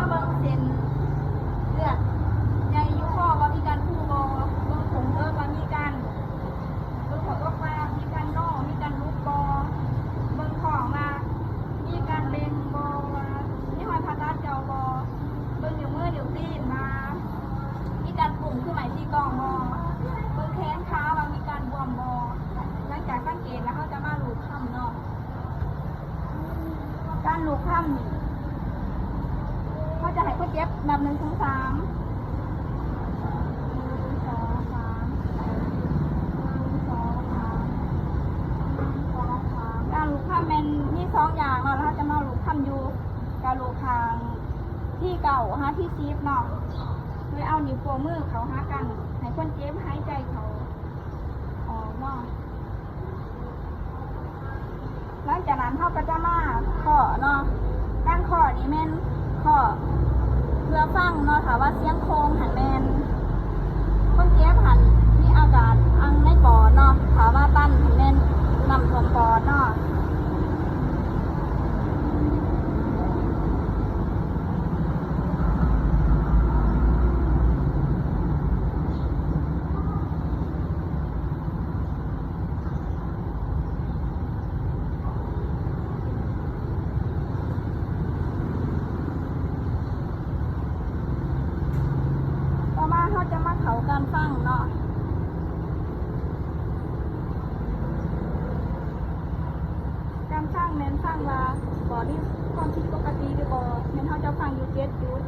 ເບິ່ງເສັ້ນເລືອດໃຫຍ່ຢູ່ຄໍວ່າມີການພຸ່ງບໍ່, ເບິ່ງຜົງເລີກວ່າມີການ ເບິ່ງຫົວອົກວ່າມີການໜໍ່ ມີການຫຼຸດບໍ່, ເບິ່ງທ້ອງວ່າມີການເບັ່ງບໍ່, ວ່າມີຮອຍຜ່າຕັດເກົ່າບໍ່, ເບິ່ງນິ້ວມືນິ້ວຕີນວ່າມີການປຸ້ງຄືໄໝທີ່ກ້ອງບໍ່, ເບິ່ງແຂນຂາວ່າມີການບວມບໍ່. ຫຼັງຈາກສັງເກດແລ້ວ ເຮົາຈະມາລູບຄຳເນາະ. ການລູບຄຳນີ້ ເຮົາຈະໃຫ້ຄົນເຈັບນັບໜຶ່ງເຖິງສາມ ໜຶ່ງ ສອງ ສາມ ໜຶ່ງ ສອງ ສາມ ໜຶ່ງ ສອງ ສາມ. ການລູບຄຳແມ່ນມີສອງຢ່າງເນາະ, ແລ້ວເຮົາຈະມາລູບຄຳຢູ່ກະໂຫຼກຂ້າງທີເກົ້າຫາທີສິບເນາະ, ໂດຍເອົານິ້ວໂປ້ງມືເຂົ້າຫາກັນ ໃຫ້ຄົນເຈັບຫາຍໃຈເຂົ້າອອກເນາະ. ຫຼັງຈາກນັ້ນເຮົາກໍຈະມາເຄາະເນາະ, ການເຄາະນີ້ແມ່ນເຄາະເພື່ອຟັງເນາະ, ຖ້າວ່າສຽງໂຄງຫັ້ນແມ່ນຄົນເຈັບຫັ້ນມີອາການອັ່ງໃນປອດເນາະ, ຖ້າວ່າຕັນຫັ້ນແມ່ນນ້ຳຖ້ວມປອດເນາະ. ຕໍ່ມາເຮົາຈະມາເຂົ້າການຟັງເນາະ. ການຟັງແມ່ນຟັງວ່າປອດມີຄວາມຜິດປົກກະຕິຫຼືບໍ່, ແມ່ນເຮົາຈະຟັງຢູ່ເຈັດຈຸດ.